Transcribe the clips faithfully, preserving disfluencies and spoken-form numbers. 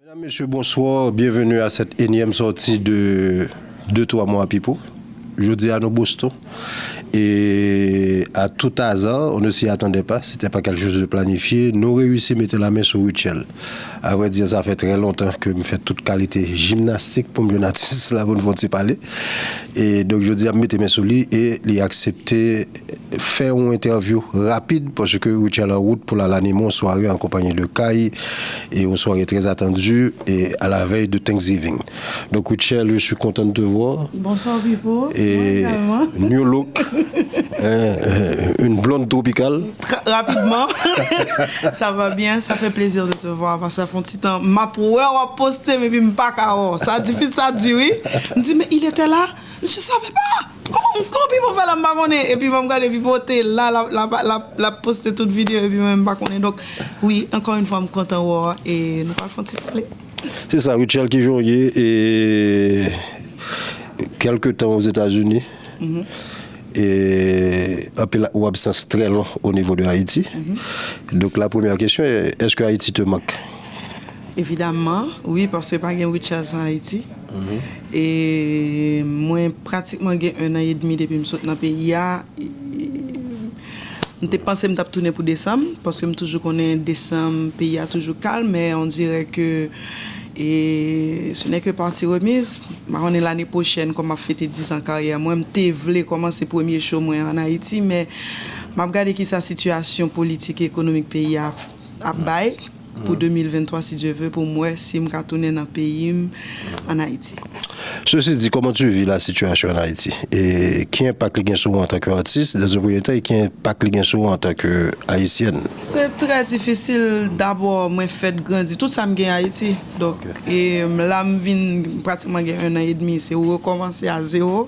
Mesdames, Messieurs, bonsoir. Bienvenue à cette énième sortie de Deux Trois Mois Pipo. Jodi a nou Boston. Et à tout hasard, on ne s'y attendait pas, c'était pas quelque chose de planifié. Nou reyisi mete lamen sou Rutshelle. A vrè di, sa fè trè lontan ke m fè tout kalite jimnastik pou m jwenn atis la pou n fè yon ti pale. E donk, jodi a, m mete men sou li e li aksepte fè yon entèvyou rapid, paske Rutshelle an wout pou l al anime yon sware an konpanyi de Kay, e yon sware trè atandi, e à la veille de Thanksgiving. Donc, Rutshelle, je suis content de te voir. Bonsoir, Pipo. Moi également. New look. Hein, euh, une blonde tropicale. Très rapidement. Ça va bien, ça fait plaisir de te voir. Parce que ça fait un petit temps. M ap wè w ap poste, men epi m pa ka wè w. Sa difisil, sa di wi. M di, mais il était là. Je savais pas. Kòman, kòman Pipo fè la, m pa konnen. Epi m ap gade Pipo te la, la, la, la, la poste tout videyo, epi mwen m pa konnen. Donk, wi, encore une fois, m kontan wè w e nou pral fè yon ti pale. Se sa, Rutshelle, kijan w ye? E kèlke tan Ozetazini. E anpil ou absans trè long o nivo de Ayiti. Donk la premyè kesyon, èske Ayiti te mank? Evidaman, wi, paske pa gen Rutshelle san Ayiti. E mwen pratikman gen ennan edmi depi m sot nan peyi a. E m te panse m t ap tounen pou desanm, paske m toujou konnen desanm peyi a toujou kalm, men on dirait que e ce n'est que partie remise. M pa konnen lane pwochèn, kòm m ap fete diz an karyè mwen, m te vle kòmanse premye show mwen an Ayiti, men m ap gade kisa sitiyasyon politik e ekonomik peyi a ap bay pou de mil venntwa, si Dye ve, pou m wè si m ka tounen nan peyi m an Ayiti. Ceci dit, comment tu vis la situation en Haïti? E ki enpak li gen sou ou antanke atis, dans un premier temps, e ki enpak li gen sou ou antanke ayisyèn? Se trè difisil. Dabò, mwen fèt grandi, tout sa m gen Ayiti. Donk, e la m vin pratikman gen ennan edmi, se rekòmanse a zewo.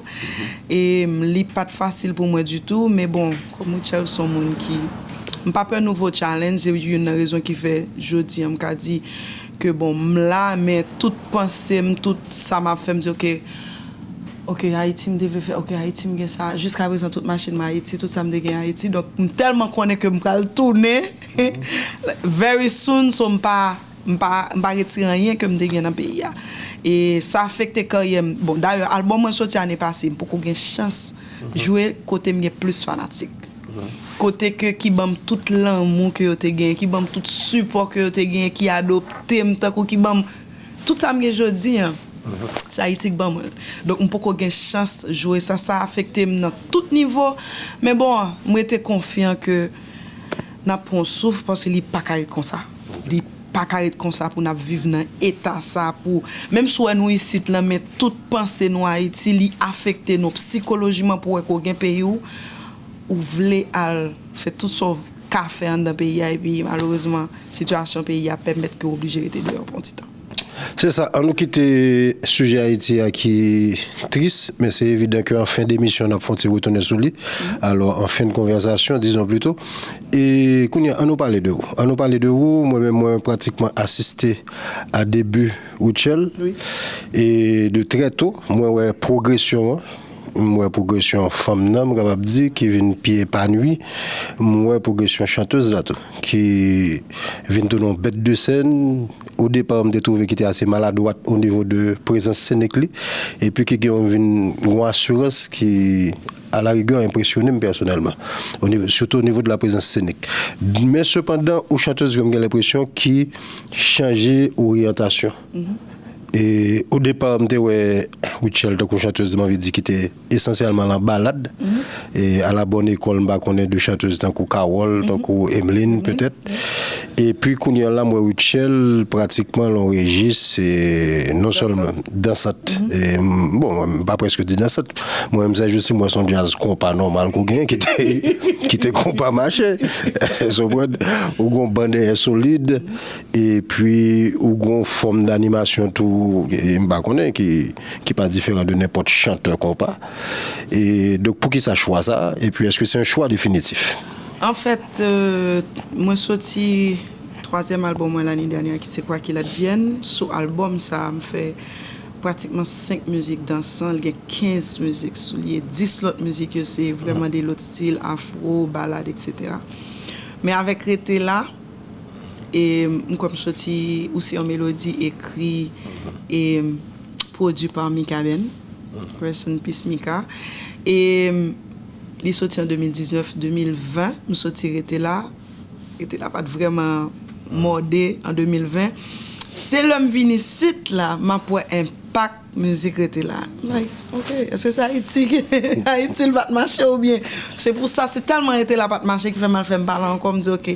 E li pa t fasil pou mwen ditou, men bon, kòm Rutshelle se yon moun ki, m pa pè nouvo challenge, se youn nan rezon ki fè jodi a m ka di ke bon, m la, men tout panse m, tout sa m ap fè, m di, oke, oke, Ayiti m te vle fè, oke, Ayiti m gen sa, jiska prezan tout machin m Ayiti, tout sa m te gen Ayiti, donk m tèlman konnen ke m pral tounen very soon, so m pa, m pa, m pa retire anyen ke m te gen nan peyi a. E sa afekte karyè m. Bon, dayè, albòm mwen soti ane pase, m poko gen chans jwe kote m gen plis fanatik. Kote ke ki ban m tout lanmou ke yo te genyen, ki ban m tout sipò ke yo te genyen, ki adopte m tankou ki ban m tout sa m gen jodi a. Se Ayiti k ban mwen l. Donk, m poko gen chans jwe sa, sa afekte m nan tout nivo. Men bon, m rete konfyan ke n ap pran yon souf paske li pa ka ret konsa. Li pa ka ret konsa pou n ap viv nan eta sa pou, menm si w wè nou isit lan, men tout panse nou Ayiti, li afekte nou psikolojiman pou wè ke w gen peyi w, ou vle al fè tout sa w ka fè anndan peyi a, epi malerezman, sitiyasyon peyi a pèmèt ke w oblije rete deyò pou yon ti tan. Se sa, an nou kite sijè Ayiti a ki tris, men se evidan ke an fen demisyon n ap fè yon ti retounen sou li. Alò, an fen de konvèsasyon, dizon plito. E kounye a, an nou pale de ou. An nou pale de ou, mwen menm mwen pratikman asiste a debi Rutshelle. E de trè to, mwen wè pwogresyon an. M wè pwogresyon fanm nan, m kapab di, ki vin pi epanwi. M wè pwogresyon chantèz la tou, ki vin tounen yon bèt de sèn. O depa, m te twouve ki te ase maladwat o nivo de prezans senik li. Epi ki gen yon vin yon asirans ki, a la rigè, enpresyone m pèsonèlman. O nivo, sitou o nivo de la prezans senik. Men sepandan, yon chantèz ke m gen lenpresyon ki chanje oryantasyon. E o depa, m te wè Rutshelle tankou chantèz, m anvi di, ki te esansyèlman lan balad. E a la bòn ekòl, m pa konnen, de chantèz tankou Carole, tankou Emeline, petèt. Epi kounye a la, m wè Rutshelle pratikman lan yon rejis, e non sèlman dansant. E, m, bon, m pa prèske di dansant. Mwen menm, se jis si m wè se yon djaz konpa nòmal ke w genyen ki te, ki te konpa mache. Ou konprann? Ou gen yon bann dèyè solid. Epi, ou gen yon fòm danimasyon tou, e m pa konnen, ki, ki pa diferan de nenpòt chantè konpa. E donk, poukisa chwa sa a? Epi, èske se yon chwa definitif? Anfèt, mwen soti twazyèm albòm mwen lane dènyè a, ki se Quoi qu'il advienne. Sou albòm sa a, m fè pratikman senk mizik dansan, li gen kenz mizik sou li, e dis lòt mizik yo se vrèman de lòt stil, afro, balad, etsetera. Men avèk rete la, E m kwè m soti Ou se yon melodi ekri e pwodui pa Mika Ben. Rest in peace Mika. E li soti an de mil diznèf, de mil ven, m soti Rete la. Rete la pa t vrèman mòde an de mil ven. Se lè m vin isit la, m ap wè enpak mizik Rete la. Like, ok, èske se Ayiti ki, Ayiti l pa t mache oubyen? Se pou sa, se tèlman Rete la pa t mache ki fè m al fè M Pale Ankò, m di, ok,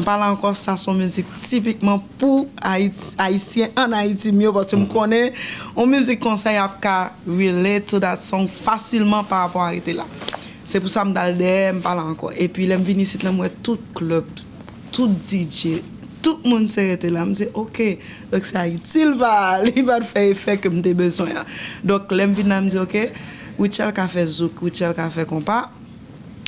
M Pale Ankò, sa se yon mizik tipikman pou Ayiti, Ayisyen ann Ayiti m yo, paske m konnen yon mizik konsa, y ap ka relate to that song fasilman pa rapò a Rete la. Se pou sa m t al dèyè M Pale Ankò. Epi lè m vin isit la, m wè tout klèb, tout D J, tout moun se Rete la. M di, ok, donk se Ayiti l pa, li pa t fè efè ke m te bezwen an. Donk lè m vin la, m di, ok, Rutshelle ka fè zouk, Rutshelle ka fè konpa,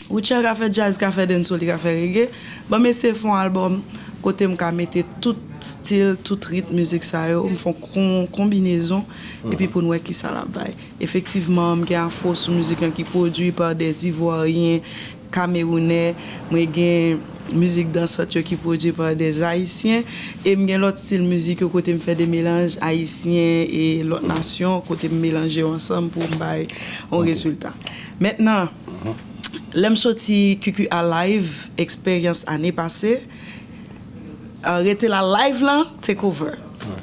Rutshelle ka fè djaz, ka fè dancehall, li ka fè reggae. Ban m eseye fè yon albòm kote m ka mete tout stil, tout ritm mizik sa yo, m fè yon kon-, konbinezon, epi pou n wè kisa l ap bay. Efektivman, m gen afro sou mizik lan ki pwodui pa des Ivoiryen, Kamewounè, mwen gen mizik dansant yo ki pwodui pa des Ayisyen, e m gen lòt stil mizik yo kote m fè de melanj ayisyen e lòt nasyon, kote m melanje yo ansanm pou m bay yon rezilta. Mentnan, lè m soti Q Q A Live, eksperyans ane pase, ah, Rete la live lan take over.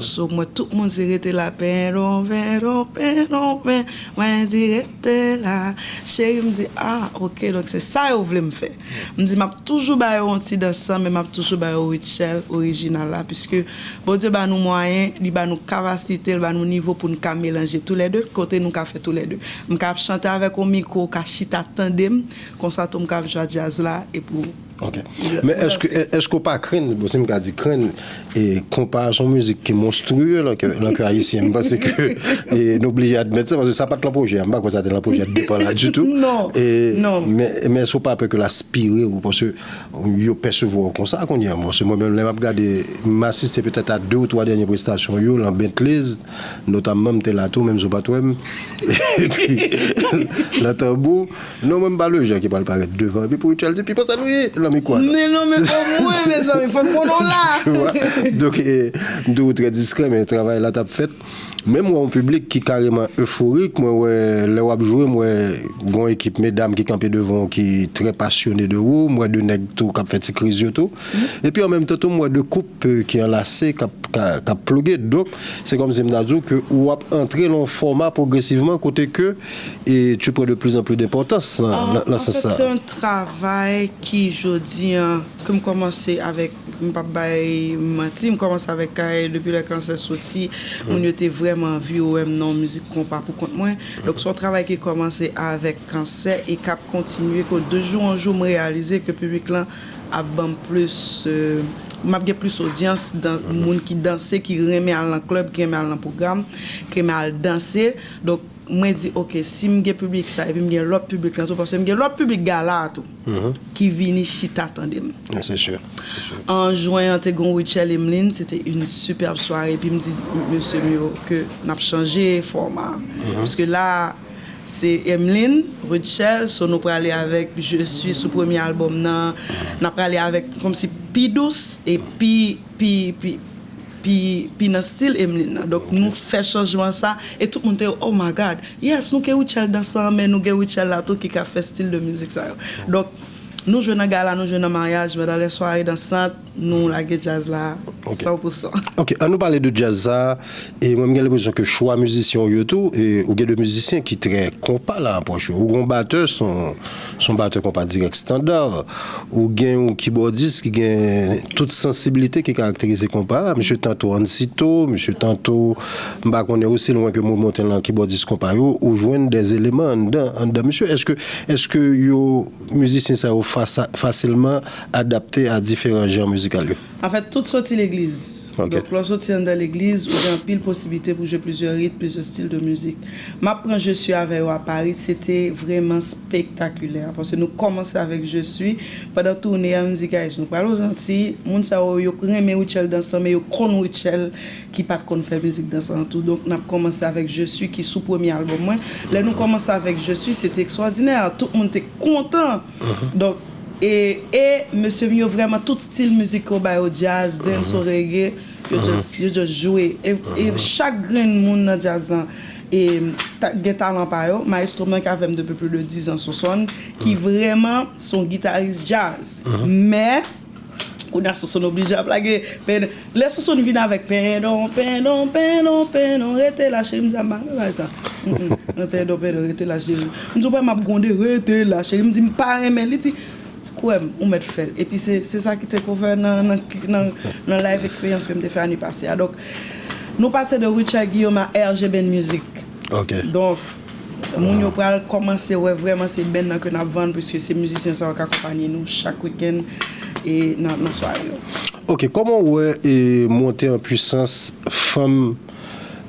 So, mwen, tout moun se Rete la, pen, don, pen, don, pen, don, pen. Mwen di, Rete la. Cheri, m di, ah, ok, donk se sa yo vle m fè. M di, m ap toujou ba yo yon ti dans, men m ap toujou ba yo Rutshelle orijinal la, piske Bondye ba nou mwayen, li ba nou kapasite, li ba nou nivo pou n ka melanje toulède, kote nou ka fè toulède. M ka ap chante avèk yon mikwo, ou ka chita tande m, konsa tou m ka ap jwe a djaz la, epi w Ok. Men èske, èske w pa krenn, bon, si m ka di krenn, e, konpa a se yon mizik ki monstriye lan kè, lan kè ayisyen. M panse ke, e, nou oblije admèt sa, paske sa pa t lan pwojè a. M pa kwè sa te lan pwojè a depa la ditou. Non, e, non. Men, men èske w pa pè ke l aspire w, paske yo pèsevwa w konsa kounye a? Bon, se mwen menm, lè m ap gade, m asiste petèt a de ou twa dènye prestasyon yo, lan Bentley's, notamman, m te la tou, menm si w pa t wè m. Epi, lan Tanbou, non, mwen, m pa le jan ki pral parèt devan, epi pou Rutshelle di, "Pipo, sa nou ye?" Nan mikwo a, non. Men non, men omwen, mezanmi, fòk konnen w la. Tu vois? Donk, e, m toujou trè diskrè, men travay la t ap fèt. Men m wè yon piblik ki kareman eforik. Mwen wè, lè w ap jwe, m wè gon ekip medam ki kanpe devan w ki trè pasyone de ou. M wè de nèg tou k ap fè ti kriz yo tou. Epi an menm tan tou, m wè de koup, e, ki anlase, k ap, k ap, k ap ploge. Donk, se kòmsi m ta di w ke w ap antre lan yon fòma pwogresivman kote ke e tu prends de plus en plus d'importance lan, lan, lan sans sa. An fèt, se yon travay ki, jodi an, ke m kòmanse avèk, m p ap bay manti, m kòmanse avèk Kaye depi lè Kansè soti, moun yo te vrèman anvi yo wè m nan yon mizik konpa pou kont mwen. Donk, se yon travay ki kòmanse avèk Kansè e k ap kontinye, ke de jou an jou, m reyalize ke piblik lan ap ban m plis, e, m ap gen plis odyans, dan, moun ki danse, ki renmen al nan klèb, ki renmen al nan pwogram, ki renmen al danse. Donk, mwen di, ok, si m gen piblik sa, epi m gen lòt piblik lan tou, paske m gen lòt piblik gala a tou, ki vini chita tande m. Se si, se si. An jen an, te gen Rutshelle Emeline, se te yon sipèb sware, epi m di mesye m yo ke n ap chanje fòma. Paske la, se Emeline, Rutshelle, so nou prale avèk Je suis sou premye albòm nan, n ap prale avèk kòmsi pi dous, e pi, pi, pi, pi, pi nan stil Emeline nan. Donk, nou fè chanjman sa, e tout moun te, "Oh my God, yes, nou gen Rutshelle dansan, men nou gen Rutshelle la tou ki ka fè stil de mizik sa yo." Donk, nou jwe nan gala, nou jwe nan maryaj, men dans les soirées dansantes, nou lage djaz la san pou san. Ok, an nou pale de djaz sa, e mwen, m gen lenpresyon ke chwa mizisyen w yo tou, e ou gen de mizisyen ki trè konpa lan apwòch yo. Ou gen yon batè, se yon se yon batè konpa dirèk estanda. Ou gen yon kibòdis ki gen tout sansiblite ki karakterize konpa a. Misye tanto ansito, misye tanto, m pa konnen osi lwen ke m remonte lan kibòdis konpa yo, ou jwenn de eleman anndan, anndan misye. Èske, èske yo, mizisyen sa yo fasa-, fasilman adapte a diferan jan mizikal yo? Anfèt, tout soti legliz. Ok. Donk, lè w soti anndan legliz, ou gen anpil posiblite pou jwe plizyè ritm, plizyè stil de mizik. M ap pran Je suis avè yo a Paris, se te vrèman spektakilè, paske nou kòmanse avèk Je suis, pandan toune a, m di, "Guys, nou pral Ozantiy, moun sa yo, yo renmen Rutshelle dansan, men yo konn Rutshelle ki pa t konn fè mizik dansan tou, donk n ap kòmanse avèk Je suis ki sou premye albòm mwen." Lè nou kòmanse avèk Je suis, se te ekstwòdinè, tout moun te kontan. Donk, E, e mesye m yo vrèman tout stil mizik ke w ba yo, djaz, dancehall, reggae, yo just, yo just jwe. E, e chak grenn moun nan djaz lan e, ta, gen talan pa yo. Maestro m nan ki avè m depi plis de diz an, Sosonn, ki vrèman se yon gitaris djaz. Men, kounye a Sosonn oblije ap lage pen, lè Sosonn vin avèk pendon, pendon, pendon, pendon, rete la, cheri, m di, "A, m pa renmen bagay sa." Mm, mm. Pendon, pendon, rete la, cheri. M di, "Ou pa m ap gwonde, rete la, cheri." M di, "M pa renmen." Li di, "Kwè m, ou mèt fè l." Epi se, se sa ki te cover nan, nan, nan, nan live experience ke m te fè ane pase a. Donk, nou pase de Rutshelle Guillaume a R G Band Music. Ok. Donk, moun yo pral kòmanse wè vrèman se band nan ke n ap vann, piske se mizisyen sa yo k akonpanye nou chak wikenn e nan, nan sware yo. Ok, kòman w wè e monte an pwisans fanm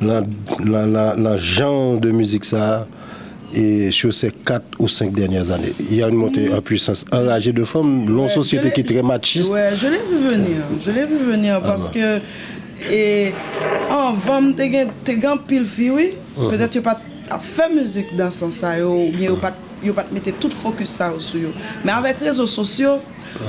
nan, nan, nan, nan jan de mizik sa a, e sur ces quatre ou cinq dernières années? Il y a une montée en puissance enragée de femmes, nan yon sosyete ki trè machis. Ouais, je l'ai vu venir. Je l'ai vu venir parce que, e, anvan m te gen, te gen anpil fi, wi. Petèt yo pa t ap fè mizik nan sans sa yo, oubyen yo pa t, yo pa t mete tout fokis sa yo sou yo. Men avèk rezo sosyo,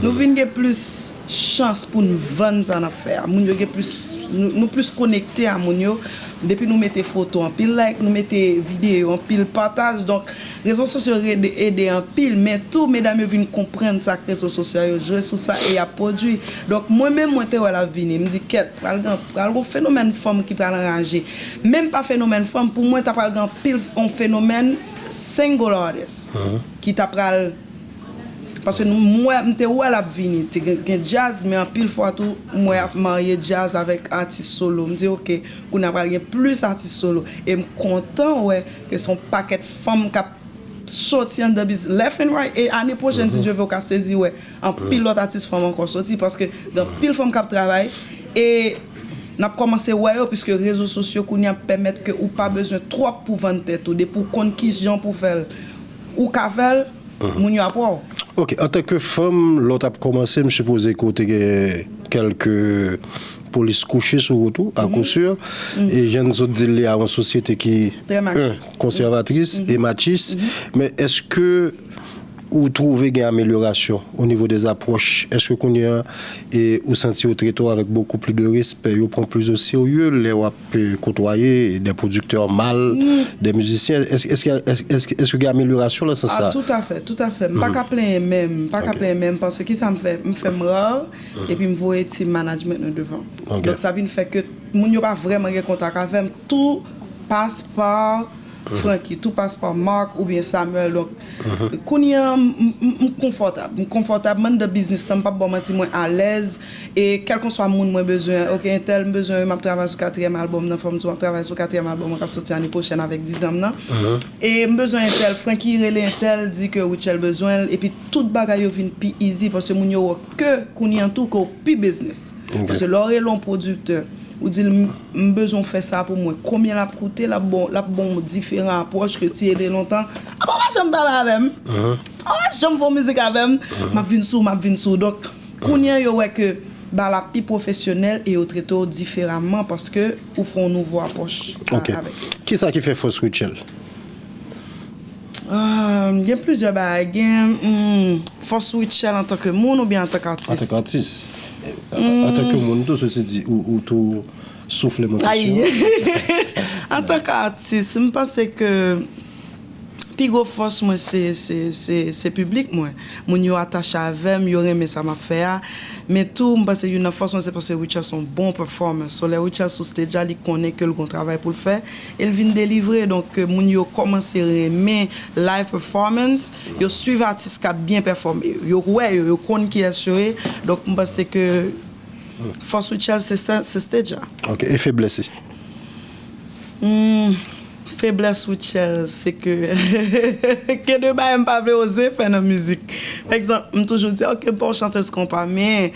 nou vin gen plis chans pou n vann sa n ap fè a. Moun yo gen plis, nou, nou plis konekte a moun yo. Depi nou mete foto, anpil like, nou mete videyo, anpil pataj. Donk, rezo sosyo ede, ede anpil, men tou, medam yo vin konprann sa k rezo sosyo a, yo jwe sou sa e y ap pwodui. Donk, mwen menm, mwen te wè l ap vini. M di, "Kèt, pral gen, pral gen yon fenomèn fanm ki pral anraje." Menm pa fenomèn fanm, pou mwen, ta pral gen anpil, yon fenomèn single artist ki ta pral Paske nou, m wè, m te wè l ap vini. Te gen, gen djaz, men anpil fwa tou, m wè y ap marye djaz avèk atis solo. M di, "Ok, kounye a pral gen plis atis solo." E m kontan wè ke se yon pakèt fanm k ap soti anndan biznis left and right. E ane pwochèn, si Dye vle, w ka sezi wè anpil lòt atis fanm ankò soti, paske gen anpil fanm k ap travay. E n ap kòmanse wè yo, piske rezo sosyo kounye a pèmèt ke ou pa bezwen twòp pou vann tèt ou. Depi w konn kijan pou fè l, ou ka fè l, moun yo ap wè w. Ok, antanke fanm, lè w t ap kòmanse, m sipoze ke w te gen kèlke polis kouche sou wout ou, à coup sûr. E jan n sot di l la, yon sosyete ki, trè machis, en, konsèvatris e machis. Men èske ou twouve gen amelyorasyon o nivo dè apwòch? Èske kounye a, e, ou santi yo trete w avèk bokou plis de respè, yo pran w plis o serye lè w ap pe kotwaye de pwodiktè mal, de mizisyen. Èske, èske, èske, èske, èske gen amelyorasyon nan sans sa? Ah, toutafè, toutafè. M pa ka plenyen menm, m pa ka plenyen menm, paske kisa m fè? M fè m rare, epi m voye team management nan devan. Donk, sa vin fè ke moun yo pa vrèman gen kontak avè m. Tout passe par Francky, tout passe par Marc oubyen Samuel. Donk, kounye a, m, m, m, m konfòtab. M konfòtab, m anndan biznis lan, m p ap ba w manti, mwen alèz. E kèlkanswa moun mwen bezwen, ok, entèl m bezwen, m ap travay sou katriyèm albòm nan, fò m di w m ap travay sou katriyèm albòm mwen k ap soti ane pwochèn avèk Dizanm nan. E m bezwen entèl, Francky rele entèl, di ke Rutshelle bezwen l, epi tout bagay yo vin pi easy, paske moun yo wè ke kounye a tou ke w pi biznis. Paske lè w rele yon pwodiktè, ou di l, "M, m bezwen w fè sa pou mwen." Konbyen l ap koute? L ap ba w, l ap ba w diferan apwòch ke si e te lontan, "A bon, w pa janm travay avè m? A, w pa janm fè yon mizik avè m?" M ap vin sou w, m ap vin sou w. Donk, kounye a, yo wè ke bagay la pi pwofesyonèl e yo trete w diferaman paske ou fè yon nouvo apwòch a-, avèk yo. Kisa ki fè fòs Rutshelle? Ah, gen plizyè bagay. Gen, hmm, fòs Rutshelle antanke moun oubyen antanke atis? Antanke atis. Antanke moun tou, soti di, ou, ou tou soufle mwen kesyon. Antanke atis, m panse ke pi gwo fòs mwen se, se, se, se piblik mwen. Moun yo atache avè m, yo renmen sa m ap fè a. Men tou, m panse youn nan fòs mwen se paske Rutshelle se yon bon performer. So, lè Rutshelle sou stage la, li konnen ke l gon travay pou l fè e l vin delivre. Donk, ke moun yo kòmanse renmen live performance, yo swiv atis k ap byen pèfòme. Yo wè yo, yo konn kiyès yo ye. Donk, m panse ke fòs Rutshelle se, se, se stage la. Ok, e feblès li? Hmm, feblès Rutshelle, se ke gen de bagay m pa vle oze fè nan mizik. Pa egzanp, m toujou di, "Ok, m pa yon chantèz konpa," men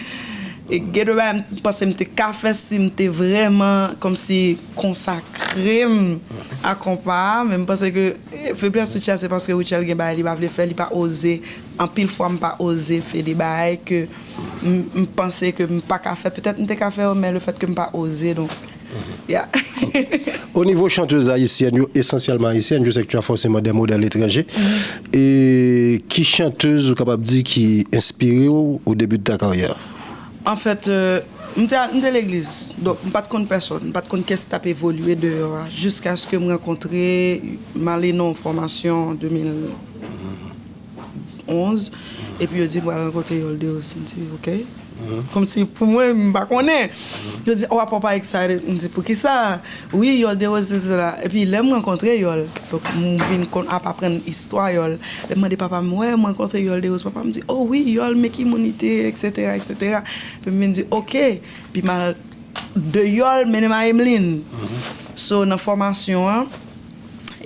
gen de bagay m panse m te ka fè si m te vrèman kòmsi konsakre m a konpa a, men m panse ke, eh, feblès Rutshelle se paske Rutshelle gen bagay li pa vle fè, li pa oze. Anpil fwa m pa oze fè de bagay ke m, m panse ke m pa ka fè. Petèt m te ka fè yo, men lefètke m pa oze, donk, yeah. O nivo chantez ayisyèn yo, esansyèlman ayisyèn, je sais que tu as forcément des modèles étrangers. E ki chantez ou kapab di ki enspire w au début de ta carrière? Anfèt, euh, m te, m te legliz, donk m pa t konn pèsòn, m pa t konn kiyès ki t ap evolye deyò a, jiskaske m rankontre, m ale nan yon fòmasyon an de mil onz, epi yo di m pral rankontre Yol Deros. M di, "Ok." Kòmsi pou mwen, m pa konnen. Yo di, "Oh, apa w pa excited?" M di, "Poukisa?" "Wi, Yol Deros, se sela." Epi lè m rankontre Yol, donk m vin konn ap aprann istwa Yol. Lè m mande papa m, "Wè, m rankontre Yol Deros." Papa m di, "Oh wi, Yol, men ki moun li te ye, et cetera, et cetera." Epi m vin di, "Ok." Epi m al de Yol, mennen m a Emeline. So, nan fòmasyon an,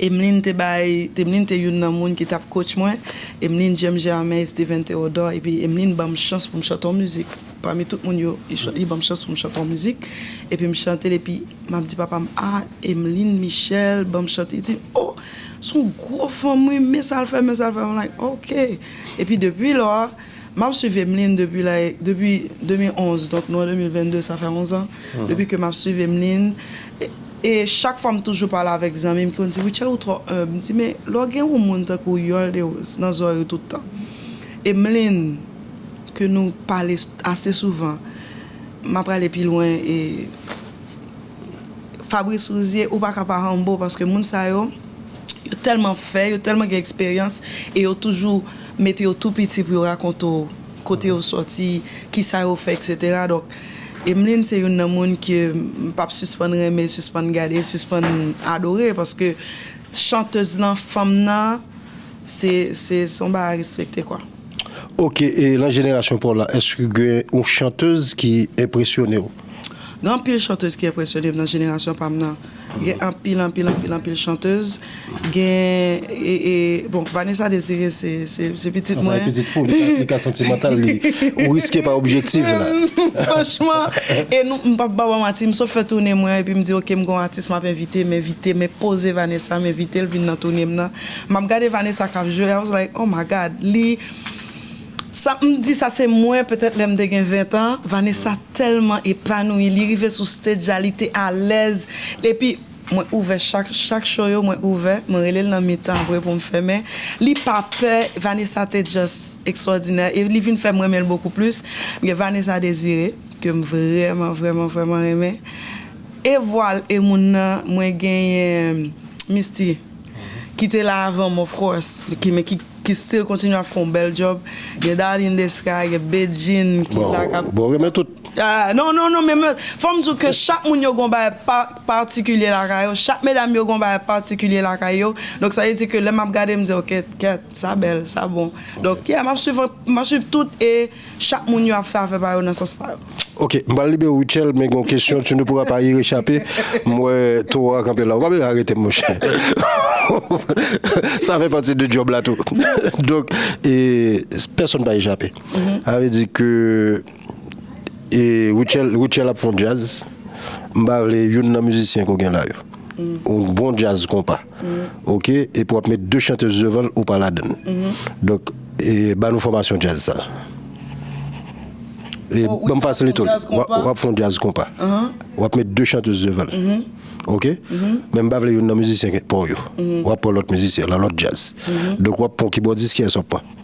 Emeline te bay, Emeline te youn nan moun ki t ap coach mwen. Emeline, James Germain, Steven Theodore, epi Emeline ban m chans pou m chante yon mizik. Pami tout moun yo, li ch-, li ban m chans pou m chante yon mizik. Epi m chante l, epi m ap di papa m, "Ah, Emeline Michel ban m chante." Li di, "Oh, se yon gwo fanm, wi, men sa l fè, men sa l fè." I'm like, "Ok." Epi depi lò a, m ap swiv Emeline depi la, depi de mil onz, donk nou an de mil venn de, sa fè onz an. Depi ke m ap swiv Emeline, e, e chak fwa m toujou pale avèk zanmi m ki konn di, "Rutshelle, ou twò enb." M di, "Men, lè w gen yon moun tankou Yol Deros nan zòrèy ou tout tan." Emeline, ke nou pale ase souvan, m ap prale pi lwen, e Fabrice Rouzier, ou pa ka pa humble, paske moun sa yo, yo tèlman fè, yo tèlman gen eksperyans, e yo toujou mete yo tou piti pou yo rakonte w kote yo sòti, kisa yo fè, et cetera. Donk, Emeline se youn nan moun ke m p ap sispann renmen, sispann gade, sispann adore, paske chantez lan, fanm nan, se, se, se yon bagay a respekte, kwa. Ok, e nan jenerasyon pa w la, èske gen yon chantez ki enpresyone w? Gen anpil chantez ki enpresyone m nan jenerasyon pa m nan. Gen anpil, anpil, anpil, anpil chantez. Gen, e, e, bon, Vanessa Désiré, se, se, se pitit mwen. Sa e pitit fou, li ka, li ka santimantal, li, ou riske pa objektif la. Franchman, e nou, m p ap ba w manti, m sot fè toune mwen, epi m di, "Ok, m gon atis m ap envite, m envite, m poze Vanessa, m envite l vin nan toune m nan." M ap gade Vanessa k ap jwe, I was like, "Oh my God," li, sa, m di sa se mwen, petèt lè m te gen ven an, Vanessa tèlman epanoui, li rive sou stage la, li te alèz, epi mwen ouvè chak, chak show yo, mwen ouvè, mwen rele l nan mitan apre pou m fèmen. Li pa pè, Vanessa te just ekstwòdinè, e li vin fè m renmen l bokou plis. Gen Vanessa Désiré, ke m vrèman, vrèman, vrèman renmen. E vwal, e moun nan, mwen genyen Misty, ki te la avan m, of course, ki, men ki, ki still kontinye ap fè yon bèl job. Gen Darline Desca, gen Bedjine, ki la k ap... Bon, bon, renmen tout. Ah, non, non, non, men, men, fò m di w ke chak moun yo gon bagay pa, patikilye lakay yo, chak medam yo gon bagay patikilye lakay yo. Donk, sa vle di ke lè m ap gade, m di, "Ok, kèt, sa bèl, sa bon." Donk, yeah, m ap swiv, m ap swiv tout, e chak moun yo ap fè afè pa yo nan sans pa yo. Ok, m pral libere w, Rutshelle, men gen yon kesyon, tu ne pourras pas y réchapper. M wè towo a kanpe la. Ou pa bezwen arete m, monchè. Sa fè pati de djòb la tou. Donk, e, pèsonn pa echape. Sa vle di ke, e, Rutshelle, Rutshelle ap fè yon djaz. M pa vle youn nan mizisyen ke w gen la yo. Yon bon djaz konpa. Ok, epi w ap met de chantez devan l, ou pa ladan l. Donk, e, ba nou fòmasyon djaz sa. E, ban m fasilite w li. W ap, w ap fè yon djaz konpa. W ap met de chantez devan l. Ok? Men m pa vle youn nan mizisyen pa w yo. W ap pran lòt mizisyen, nan lòt djaz. Donk, w ap pran yon kibòdis, kiyès w ap pran?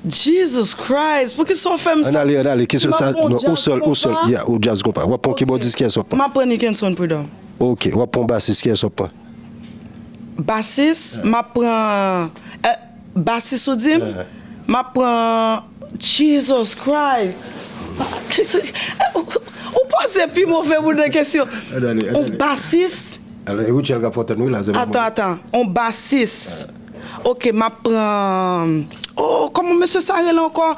Jesus Christ, poukisa w fè m sa? Ann ale, ann ale. Kesyon sa, non, ou sèl, ou sèl, yeah, ou djaz konpa. W ap pran yon kibòdis, kiyès w ap pran? M ap pran Nickenson Prud'homme. Ok, w ap pran yon basis, kiyès w ap pran? Basis, m ap pran, eh, basis ou di m? M ap pran, Jesus Christ. Ou poze pi move moun nan kesyon. Ann ale, ann ale. On basis. Alò, e Rutshelle k ap fè w tann wi la, se pa mwen. Atan, atan. On basis. Ok, m ap pran, oh, kòman mesye sa rele ankò?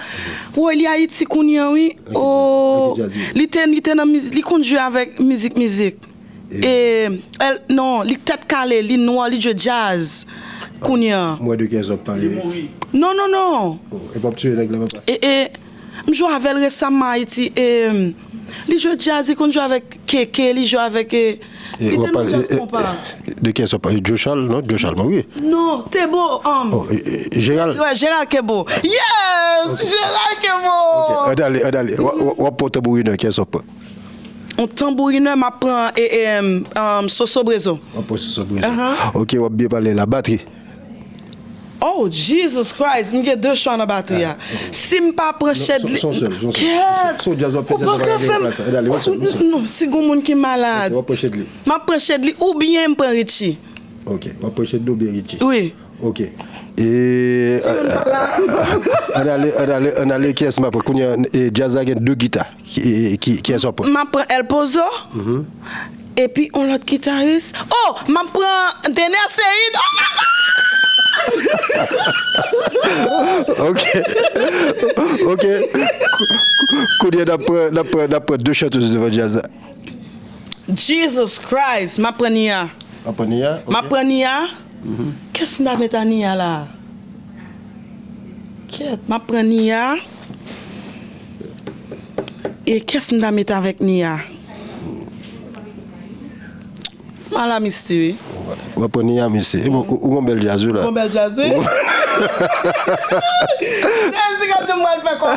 Woy, li Ayiti kounye a, wi. Oh, li te, li te nan miz-, li konn jwe avèk mizik, mizik. E, el, non, li tèt kale, li nwa, li jwe djaz kounye a. M wè de kiyès w ap pale. Non, non, non. Oh, e p ap tiye nèg la, papa. E, e, m jwe avè l resaman Ayiti. E, li jwe djaz, li konn jwe avèk Keke, li jwe avèk, e, li te nan djaz konpa. De kiyès w ap pale? Jochal, non? Jochal Mori. Non, Tebo, um, oh, e, e, Gérald? Wè, Gérald Kebo. Yes! Ok. Gérald Kebo! Ok, ann ale, ann ale. W ap pran tanbourinè, kiyès w ap pran? Tanbourinè, m ap pran e, e, em, em, Soso Brezo. W ap pran Soso Brezo. Ahan. Ok, w ap byen pale la. Batri. Oh, Jesus Christ, m gen de chwa nan batri a. Si m pa pran Chedly. Son sèl, son sèl. Kèt! Si w djaz w ap fè djaz w ap fè yon plas. Ann ale, w ap sèl, w ap sèl. Non, si gon moun ki malad. Ok, w ap pran Chedly. M ap pran Chedly oubyen m pran Richie. Ok, w ap pran Chedly oubyen Richie. Wi. Ok. E, ann ale, ann ale, ann ale, kiyès m ap pran? Kounye a, e, djaz la gen de gita. Ki, ki, kiyès w ap pran? M ap pran El Pozo. Epi yon lòt gitaris. Oh, m ap pran Dener Ceïd. Oh my God! Ok. Ok. Kounye a n ap pran, n ap pran, n ap pran de chantèz devan djaz la. Jesus Christ, m ap pran Nia. W ap pran Nia? M ap pran Nia. Kiyès m ta met a Nia la? Kèt, m ap pran Nia. E kiyès m ta met avèk Nia? M al a Misty, wi. W ap pran Nia, Misty. E bon, ou, ou gon bèl djaz, wi, la. Gon bèl djaz, wi. Mèsi, gade m pral fè kòb.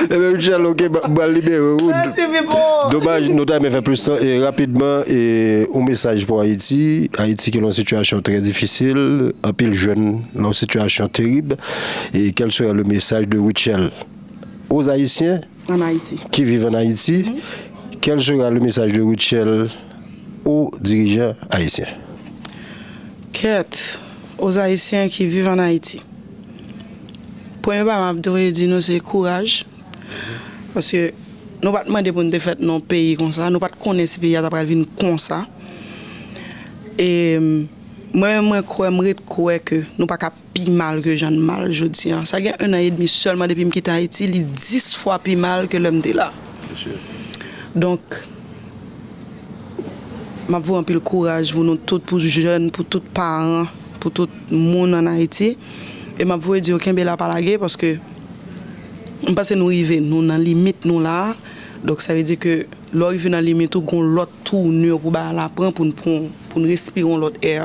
Ebyen, Rutshelle, ok, ba- m pral libere w. Mèsi, Pipo. Domaj, nou ta renmen fè plis tan. E rapidman, e, yon mesaj pou Ayiti. Ayiti ki nan yon sitiyasyon trè difisil. Anpil jèn nan yon sitiyasyon terib. Et quel serait le message de Rutshelle aux Haïtiens en Haïti, qui vivent en Haïti? Quel sera le message de Rutshelle aux dirigeants haïtiens? Kèt, aux Haïtiens qui vivent en Haïti. Premye bagay m ap dwe di nou se kouraj. Paske nou pa t mande pou n te fèt nan yon peyi konsa. Nou pa t konnen si peyi a ta pral vin konsa. E mwen menm, mwen kwè, m ret kwè ke nou pa ka pi mal ke jan n mal jodi a. Sa gen ennan edmi sèlman depi m kite Ayiti, li dis fwa pi mal ke lè m te la. Donk, m ap voye anpil kouraj pou nou tout, pou jèn, pou tout paran, pou tout moun ann Ayiti. E m ap voye di yo kenbe la, pa lage, paske m panse nou rive, nou nan limit nou la. Donk, sa vle di ke lè w rive nan limit ou, gon lòt tounè pou bagay la pran, pou n pran, pou n respire yon lòt è.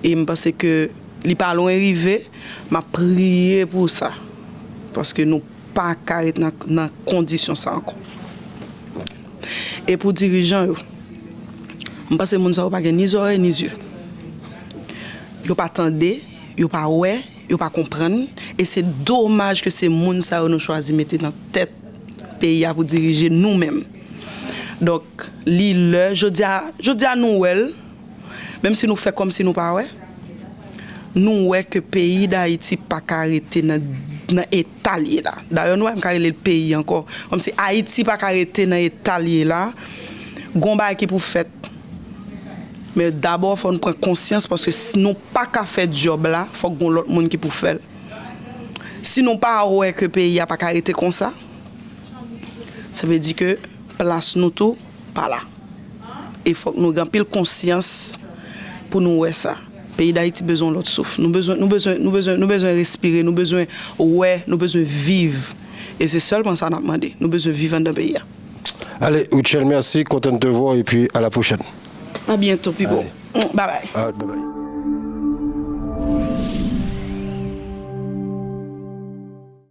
E m panse ke li pa lwen rive, m ap priye pou sa. Paske nou pa ka ret nan, nan kondisyon sa ankò. E pou dirijan yo, m panse moun sa yo pa gen ni zòrèy ni zye. Yo pa tande, yo pa wè, yo pa konprann, e se domaj ke se moun sa yo nou chwazi mete nan tèt peyi a pou dirije nou menm. Donk, li lè, jodi a, jodi a nou wè l, menm si nou fè kòmsi nou pa wè, nou wè ke peyi Dayiti pa ka rete nan, nan eta l ye la. Dayè, nou pa menm ka rele l peyi ankò. Kòmsi Ayiti pa ka rete nan eta l ye la. Gon bagay ki pou fèt. Men dabò, fò n pran konsyans, paske si nou pa ka fè djòb la, fòk gon lòt moun ki pou fè l. Si nou pa wè ke peyi a pa ka rete konsa, sa vle di ke plas nou tou pa la. E fòk nou gen anpil konsyans pou nou wè sa. Peyi Dayiti bezwen yon lòt souf. Nou bezwen, nou bezwen, nou bezwen, nou bezwen respire, nou bezwen wè, nou bezwen viv. E se sèlman sa n ap mande. Nou bezwen viv anndan peyi a. Ale, Rutshelle, mèsi, content de te voir, et puis à la prochaine. A byento, Pipo. Allez. Mm, bye bye. Ah, bye bye.